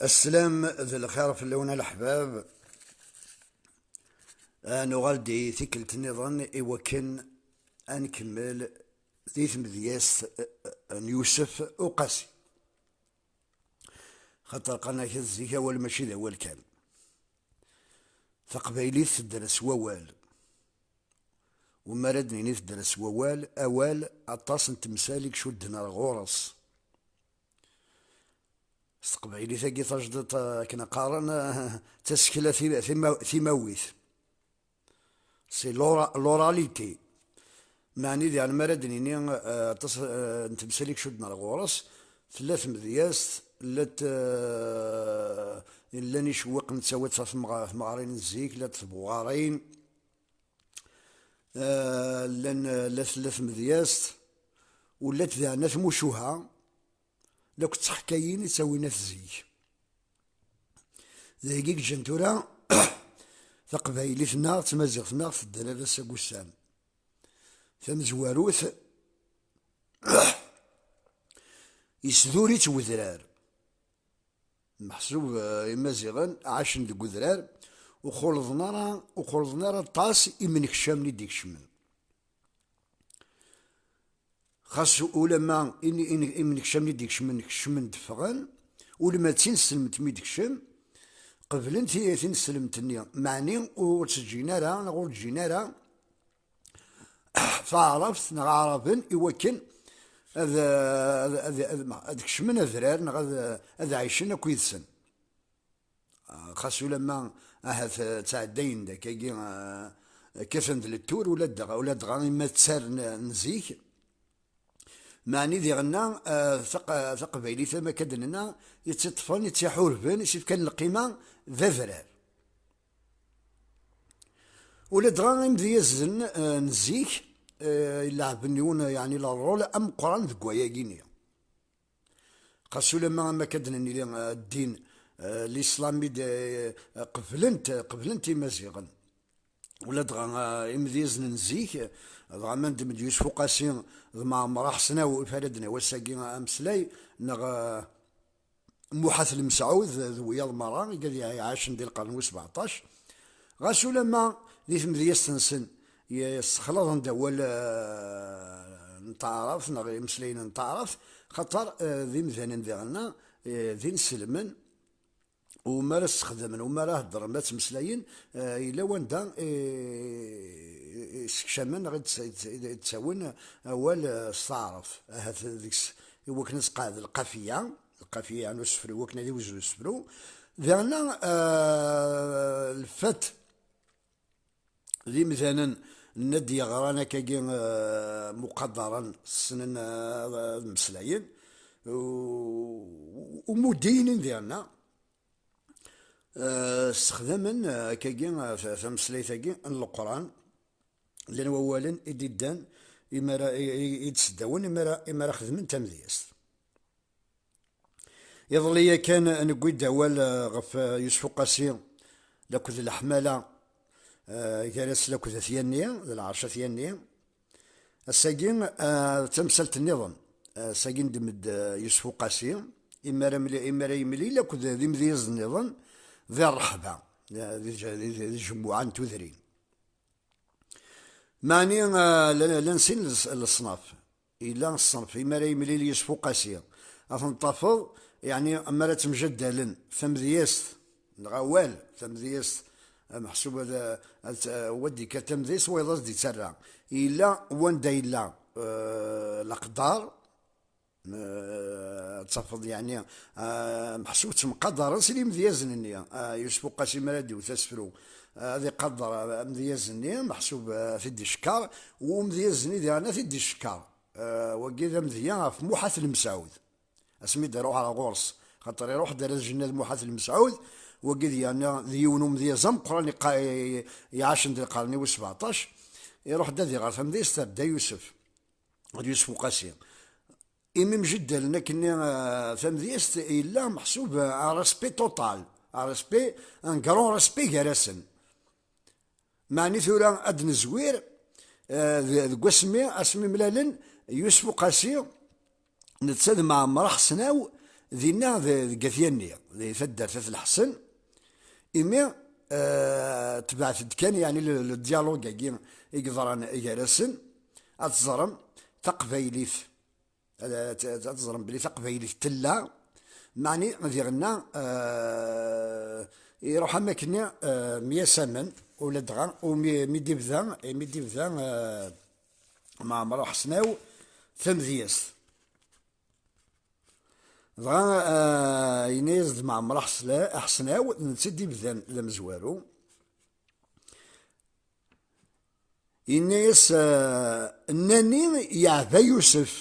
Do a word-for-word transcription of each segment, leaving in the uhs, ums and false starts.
Aslam d lxir fell-awen a leḥbab. Ad nuɣal-d i tikkelt nniḍen i wakken ad nkemmel di tmedyazt n Yusef Uqasi. Xaṭer qqaren-ak zik awal mačči d awal kan. Taqbaylit tedder s wawal. U mi ara d-nini tedder s wawal, awal, aṭas n temsal i icudden ar ɣur-s. S teqbaylit-agi tajdiṭ, eh, akken qqaren, eh, d tasekla ti-, tima-, timawit. C'est l'ora-, l'oralité. Meɛni diɣen mi ara d-nini, eh, aṭas, eh, n temsal i icudden ar ɣur-s, tella tmedyazt, llant, eh, llan icewwiqen ttawat ɣer tmeɣ-, tmeɣrin n zik, llant tbuɣarin, eh, llan, eh, la tella tmedyazt, u llant diɣen tmucuha, la d-ttḥekkayin i ttawin at zik. D ayagi i yeǧǧan tura taqbaylit-nneɣ, tmaziɣt-nneɣ tedder ar ass-a n wussan. Tamezwarut, yesduri-tt wedrar. Meḥsub, eh, Imaziɣen ɛacen deg udrar, ur xulḍen ara, ur xulḍen ara aṭas imenekcamen i d-ikecmen. Xas ulamma in-, in-, imenekcamen i d-ikecmen, kecmen-d ffɣen, ulamma d tinselmt mi d-tekcem, qeblen ti-, tinselmt-nni, meɛni ur tt-ǧǧin ara, neɣ ur ǧǧin ara taɛrabt neɣ aɛraben i wakken ad, ad, ad, ad, ad kecmen adrar neɣ ad, ad ɛicen akk yid-sen. Xas ulamma ahat, eh, ttɛeddayen-d akkagi, eh, kkaten-d lettur, ula dɣa, ula dɣa imattar n, n zik. Meɛni diɣenna, eh, taq-, taqbaylit am akka d-nenna, i tt-iṭṭfen, i tt-iḥurben, i s-ifkan lqima d adrar. Ula dɣa imedyazen, eh, n zik, eh, leɛben yiwen, yeɛni, le rôle ameqqran deg wayagi-nni. Xas ulamma am akka d-nenni, eh, ddin, eh, l'islam i d, eh, qeblen-t, qeblen-t Imaziɣen. Ula dɣa, eh, imedyazen n zik, eh, dɣa ma neddem-d Yusef Uqasi d Mɛemmer Aḥesnaw, ur ara d-nawi ass-agi ameslay, neɣ, eh, Muḥ At Lemsɛud d wiyaḍ merra i gad iɛacen di lqern wis beɛṭac. Ɣas ulamma di tmedyazt-nsen yessexlaḍen-d awal, eh, n taɛrabt neɣ imeslayen n taɛrabt, xaṭer, eh, d imdanen diɣenna, eh, d inselmen, u mi ara ssexdamen, u mi ara heddren, ma ttmeslayen, eh, yella wanda, eh, i sekcamen neɣ i d-, i d-, i d-ttawin awal, eh, s taɛrabt. Ahat deg-s i wakken ad tqeɛɛed lqafiya, lqafiya n usefru, i wakken ad iwezzu usefru. Diɣenna, eh, lfat d imdanen n ad yeɣran akkagi, eh, muqadaren, ssnen, eh, ad, ad mmeslayen, u, u, umudiyin diɣenna, eh, ssexdamen, eh, akkagi, eh, ta-, tameslayt-agi n Leqran, llan wawalen i d-iddan, imi ara, i, i, i d-sseddawen, imi ara, imi ara xedmen tamedyazt. Iḍelli yakan newwi-d awal, eh, ɣef, eh, Yusef Uqasi lakked leḥmala, eh, gar-as lakked At Yanni, d lɛerc At Yanni. Ass-agi, eh, d tamsalt nniḍen. Eh, ass-agi ndem-d, eh, Yusef Uqasi, imi ara mli-, imi ara yemlil akked d imedyazen nniḍen di Rreḥba, eh, di, di, di, di tjemmuɛa n tudrin. Meɛni, eh, la, la, llan sin les-, leṣnaf. Yella ṣṣenf, imi ara yemlil Yusef Uqasi, ad ten-tafeḍ, yeɛni, mi ara ttemjaddalen tamedyazt, neɣ awal, tamedyazt, eh, meḥsub ad, ad, wa d-yekker tamedyazt, wayeḍ ad d-yettarra. Yella wanda yella, eh, leqder, eh, ad tafeḍ, yeɛni, eh, meḥsub ttemqadaren sin imedyazen-nni. Eh, Yusef Uqasi mi ara d-iwet asefru, eh, ad iqader amedyaz-nni, meḥsub, eh, ad t-id-icekkeṛ, u umedyaz-nni diɣen ad t-id-icekkeṛ. Eh, wagi d amedya ɣef Muḥ At Lemsɛud. Asmi d-iruḥ ɣer ɣur-s, xaṭer iruḥ-d ar Jenna d Muḥ At Lemsɛud, wagi d yerna d yiwen umedyaz ameqqran iqa-, i-, iɛacen di lqern-iw wis sebeɛṭac, iruḥ-d ad iɣer tamedyazt ar Dda Yusef, d Yusef Uqasi. Imi mjeddalen akkenni, eh, tamedyazt, yella meḥsub, eh, un respect total, un respect, un grand respect gar-asen. Meɛni tura ad d-nezwir, eh, de-, deg wasmi, asmi mlalen Yusef Uqasi, netta d Mɛemmer Aḥesnaw, Dinna d-, deg At Yanni, di taddart At Lḥsen, imi, eh, tebɛet-d kan, yeɛni, le, le dialogue-agi i yeḍran gar-asen, ad teẓrem taqbaylit, ad, ad, ad teẓrem belli taqbaylit tella, meɛni diɣenna, eh, iruḥ am akken, eh, myasamen, ula dɣa, u mi, mi d-ibda, mi d-ibda, eh, Maɛmer Ḥesnaw tamedyazt. Dɣa, ah, yenna-yas-d Maɛmer Aḥesla-, Aḥesnaw, d netta i d-ibdan d amezwaru. Yenna-yas, ah, nnani yeɛba Yusef.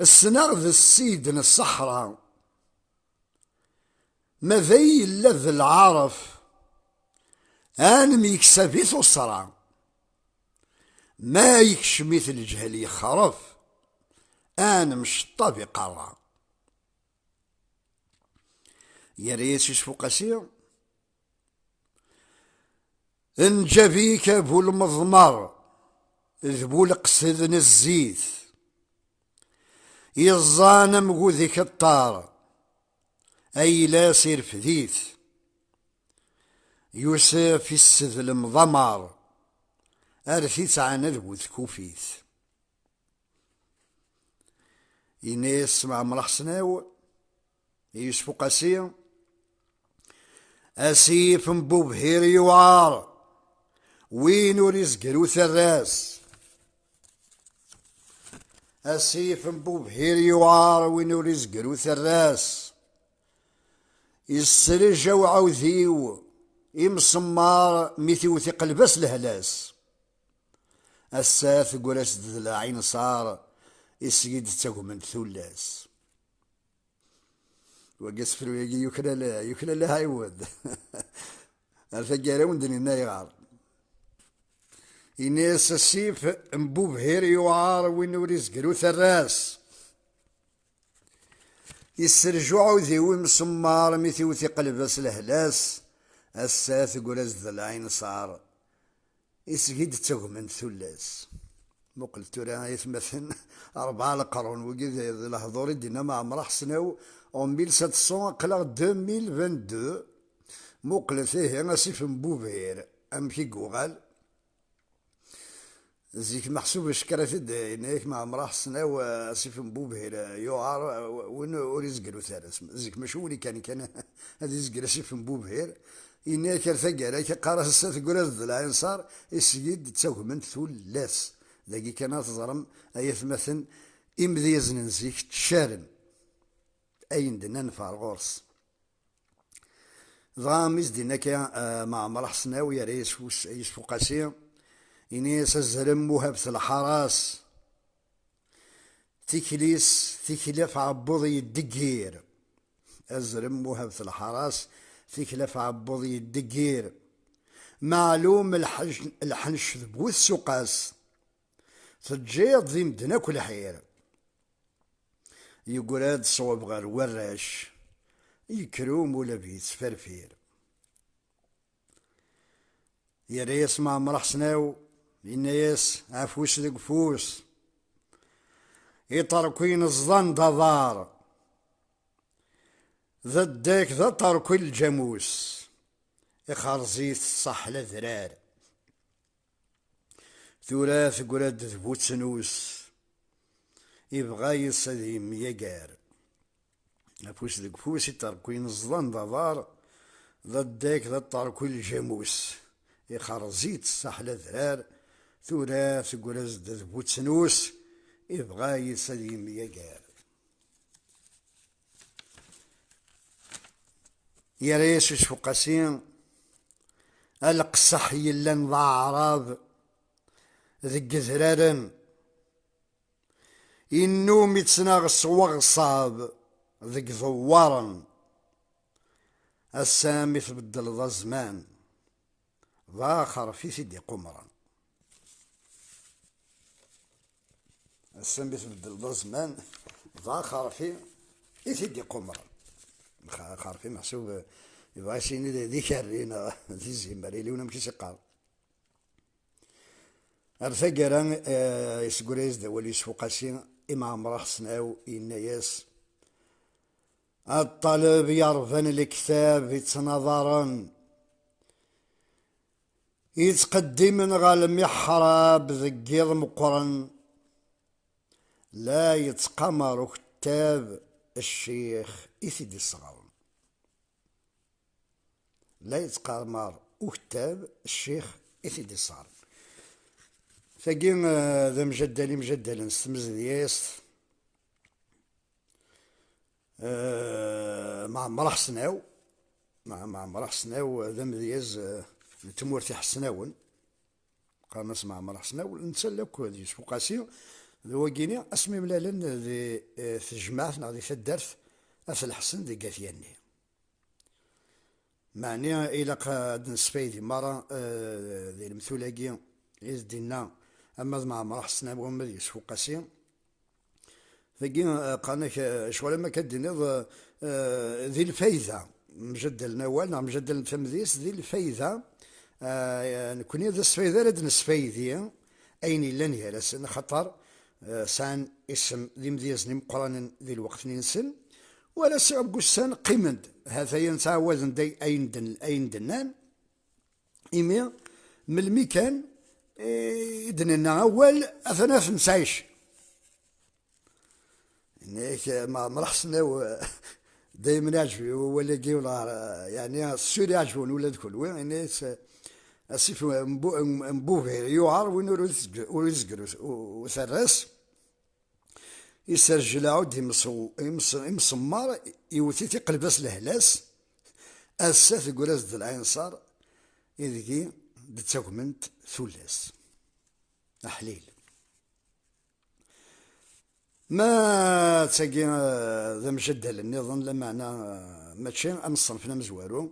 Ssneɣ d ssid n ṣṣeḥra. Ma d ay yella d lɛaref, ad nemyeksab i tuṣra. Ma yekcem-it lǧehl yexref, ad nemceṭṭab iqerra. Yerra-yas Yusef Uqasi: Nǧab-ik a bu lmeḍmer, d bu leqsed n zzit. Iẓẓan am wud-ik ṭṭar, ayla-s irfed-it. Yusef issedlem d amar, ar t-ittɛanad bu tkufit. Yenna-yas Maɛmer Aḥesnaw i Yusef Uqasi: Asif n Bubhir yuɛar, win ur izger uterras. Asif n Bubhir yuɛar, win ur izger uterras. Isselj awɛud-iw imsemmar, mi t-iwet iqleb-as lehlas. Ass-a teggra-s-d d lɛinṣar, isgi-d ttagment tullas. Wagi asefru-agi yuklal, yuklal aɛiwed. Ar taggara wen-d-nini ayɣer. Ini-as asif n Bubhir yuɛar, win ur izger uterras. Isserju uɛudiw imsemmar, mi t-iwet iqleb-as lehlas. Ass-a teggra-s-d lɛinṣar, isgi-d ttagment tullas. Muqlet tura, ay atmaten, rebɛa leqrun, wigi d, d lehdur i d-yenna Maɛmer Aḥesnaw en mille sept cents, aql-aɣ deux mille vingt-deux. Muqlet ihi asif n Bubhir, amek i yuɣal. Zik meḥsub ccekrat i d-yenna-yak Maɛmer Aḥesnaw, eh, asif n Bubhir, eh, yuɛer, eh, win ur izger uterras. Zik mačči win kan, kan ad izger asif n Bubhir. Yenna-yak ar taggara, yeqqar-as ass-a teggra-s-d lɛinṣar, isgi-d ttagment tullas. Dagi kan ad teẓrem, ay atmaten, imedyazen n zik ttcaren ayen d-nnan nefɛer ɣur-s. Dɣa mi s-d-yenna akka, eh, Maɛmer Aḥesnaw, yerra-yas Yusef Uqasi, ini-as: Azrem muhabet lḥaras, tikli-s, tikli ɣef ɛebbuḍ yeddeggir. Azrem muhabet lḥaras, tikli ɣef ɛebbuḍ yeddeggir. Meɛlum lḥej-, lḥenc d bu tsuqas, teǧǧiḍ di medden akk lḥir. Yeggra-d ṣṣwab ɣer warrac, yekker umulab yettferfir. Yerra-yas Maɛmer Aḥesnaw, yenna-yas: Afus deg ufus, iṭerkwi neẓḍan d aḍar, d addak d aṭerkwi n lǧamus, ixerẓ-it ṣṣaḥ ladrar. Tura teggra-d d bu tnus, ibɣa yes ad yemyagar. Afus deg ufus, iṭerkwi neẓḍan d aḍar, d addak d aṭerkwi n lǧamus, ixerẓ-it ṣṣaḥ ladrar. Tura teggra-s-d d bu tnus, ibɣa yes ad yemyagar. Yerra-yas Yusef Uqasi: A leqseḥ yellan d aɛrab deg yedraren, innum ittnaɣ s waɣṣab deg iḍewwaren. Ass-a mi tbeddleḍ azman, d axerfi i t-id-iqumren. Ass-a mi tbeddleḍ azman, d axerfi i t-id-iqumren. Xa-, axerfi meḥsub, eh, yebɣa as-yini d, d ikerri neɣ d izimer, yili win amek i s-iqqar. Ar taggara, eh, yesgura-yas-d awal Yusef Uqasi, i Mɛemmer Ḥesnaw, yenna-yas: A ṭṭaleb yerban lektab ittnaḍaren, yettqeddimen ɣer lmiḥrab deg yiḍ meqqren, la yettqamar ukettab ccix i t-id-isɣaren. La yettqamar ukettab ccix i t-id-isɣaren. Tagi, eh, d amjaddal imjaddalen s tmezyazt. Eh, Mɛemmer Ḥesnaw. Mɛ-, Mɛemmer Ḥesnaw d amedyaz, eh, n tmurt Iḥesnawen. Qqaren-as Mɛemmer Ḥesnaw, netta akk d Yusef Uqasi, d wagini asmi mlalen di, eh, tejmaɛt neɣ di taddart At Lḥsen deg At Yanni. Meɛni ilaq ad nesfaydi merra, eh, di lemtul-agi i s-d-inna ama d Mɛemmer Ḥesnaw ama d Yusef Uqasi. Tagi, eh, qqaren-ak, eh, ccɣel am akka d-tiniḍ, eh, eh, di lfayda, mjaddalen awal neɣ mjaddalen tamedyazt, di lfayda, eh, nekni d asfayda ara d-nesfaydi ayen yellan gar-asen, axaṭer, eh, sɛan isem d imedyazen imeqqranen di lweqt-nni-nsen, wala s-, deg ussan qqimen-d, ha-t-aya ttɛawaden-d ay-, ayen d-, ayen d-nnan, imi melmi kan, eh, i d-nenna awal, atan ad t-nesɛic. Yenna-yak, eh, Mɛemmer Ḥesnaw, eh, daymen iɛǧeb-iyi wawal-agi, wala, eh, yeɛni, sûr iɛǧeb-awen ula d kenwi. Yenna-yas, eh, asif n bu-, n, n bubir yuɛer win ur izegger, ur izegger u-, u-, uterras. Iserjel aɛud imeṣ-, imeṣ-, imṣemmar, iwet-it iqleb-as lehlas. Ass-a teggra-as-d lɛinṣer, ideg d-ttagment tullas. Aḥlil. Ma d tagi, eh, d amjaddal nniḍen, lameɛna, eh, mačči am ṣṣenf n amezwaru.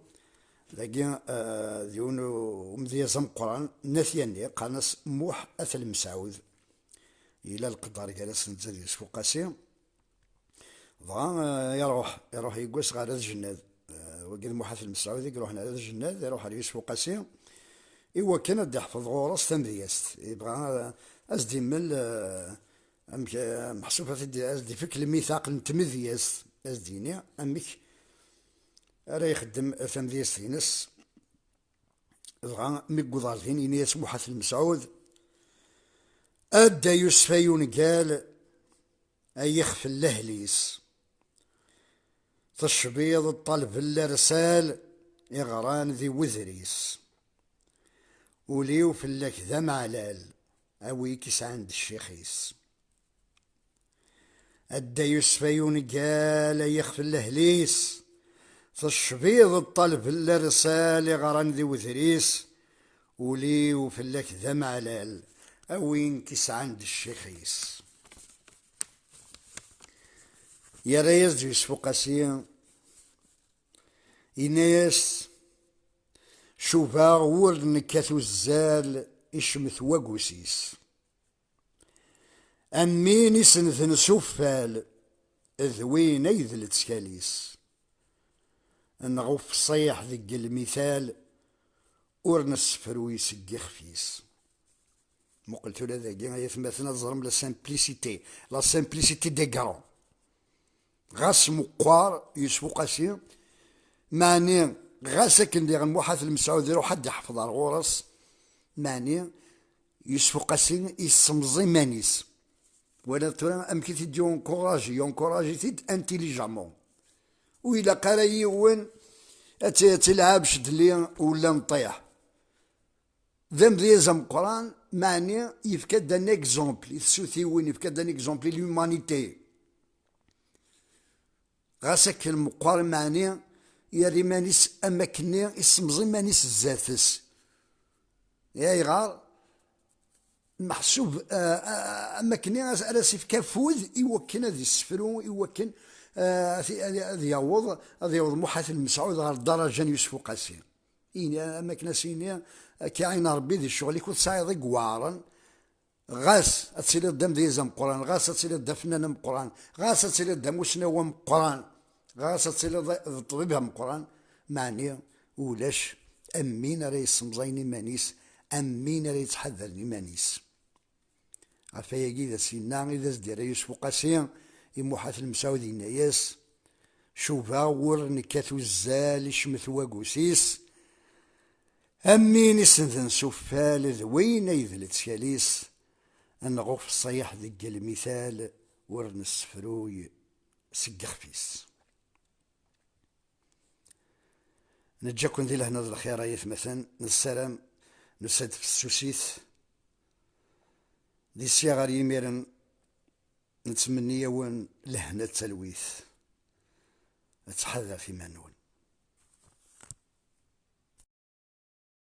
Dagi, eh, d yiwen u-, umedyaz ameqqran n At Yanni, qqaren-as Muḥ At Lmesɛud. Yella lqedder gar-asen d Zad Yusef Uqasi. Dɣa, eh, iruḥ, iruḥ yeggas ɣer At Jennad. Eh, wagi d Muḥ At Lmesɛud i iruḥen ar At Jennad, iruḥ ar Yusef Uqasi, i wakken ad d-iḥfeḍ ɣur-s tamedyazt. Yebɣa, eh, ad s-d-immel, eh, amek, eh, meḥsub ad t-id-, ad s-d-ifek lmitaq n tmedyazt, ad s-d-yini amek ara ixeddem tamedyazt-ines. Dɣa mi yewweḍ ɣer din, ini-as Muḥ At Lmesɛud: A dda Yusef ay ungal, ay ixef n lehli-s, tecbiḍ ṭṭaleb n lersal iɣran di wedris. Ul-iw fell-ak d ameɛlal, a wi k-isɛan d ccix-is. A dda Yusef ay ungal, ay ixef n lehli-s, tecbiḍ ṭṭaleb n lersal iɣran di wedris. Ul-iw fell-ak d ameɛlal, a win k-isɛan d ccix-is. Yerra-yas-d Yusef Uqasi, yenna-yas: Cubaɣ wur nekkat uzzal, icmet wagus-is. Am win isenden s uffal, d win ay d lettkal-is. Neɣ ufṣiḥ deg lmital, ur nessefruy seg ixef-is. Muqel tura dagi, ay atmaten, ad teẓrem la simplicité, la simplicité des grands. Ɣas meqqar Yusef Uqasi, meɛni ɣas akken diɣen Muḥ At Lmesɛud iruḥ ad d-iḥfeḍ ar ɣur-s, meɛni Yusef Uqasi yessemẓi iman-is. Wala tura amek i t-id-yunkuraji, yunkuraji-t-id intelligemment. Ur ilaq ara yiwen ad t-, ad t-ilɛab cedli ula nṭiḥ. D amedyaz ameqqran, meɛni yefka-d un exemple i tsutiwin, yefka-d un exemple i l'humanité. Ɣas akken meqqar, meɛni yerra iman-is am akkenni, issemẓi iman-is zdat-s. Ayɣer? Meḥsub, ah, ah, am akkenni as-, ara s-ifk afud i wakken ad issefru, i wakken, ah, ad, ad, ad yaweḍ, ad yaweḍ Muḥ At Lmesɛud ɣer ddaraja n Yusef Uqasi. Ini, am akken as-yini, akka ɛin Ṛebbi di ccɣel-ik ur tesɛiḍ i iweɛṛen, ɣas ad tiliḍ d amedyaz ameqqran, ɣas ad tiliḍ d afennan ameqqran, ɣas ad tiliḍ d amusnaw ameqqran, ɣas ad tiliḍ d ṭṭbib ameqqran, meɛni ulac am win ara yessemẓayen iman-is, am win ara yettḥadaren iman-is. Ɣef wayagi i d as-yenna, i d as-d-yerra Yusef Uqasi i Muḥ At Lemsaud, yenna-yas: "Cuba ur nekkat uzzal, icmet wagus-is, am win isenden s uffal, d win ay d lettkal-is, neɣ ufṣiḥ deg lmital ur nessefruy seg yixef-is." Neǧǧa-ken di lehna d lxir, ay atmaten, nessaram nusa-d fessusit. Di sya ɣer yimiren, nettmenni-yawen lehna d talwit. Ttḥadaret iman-nwen.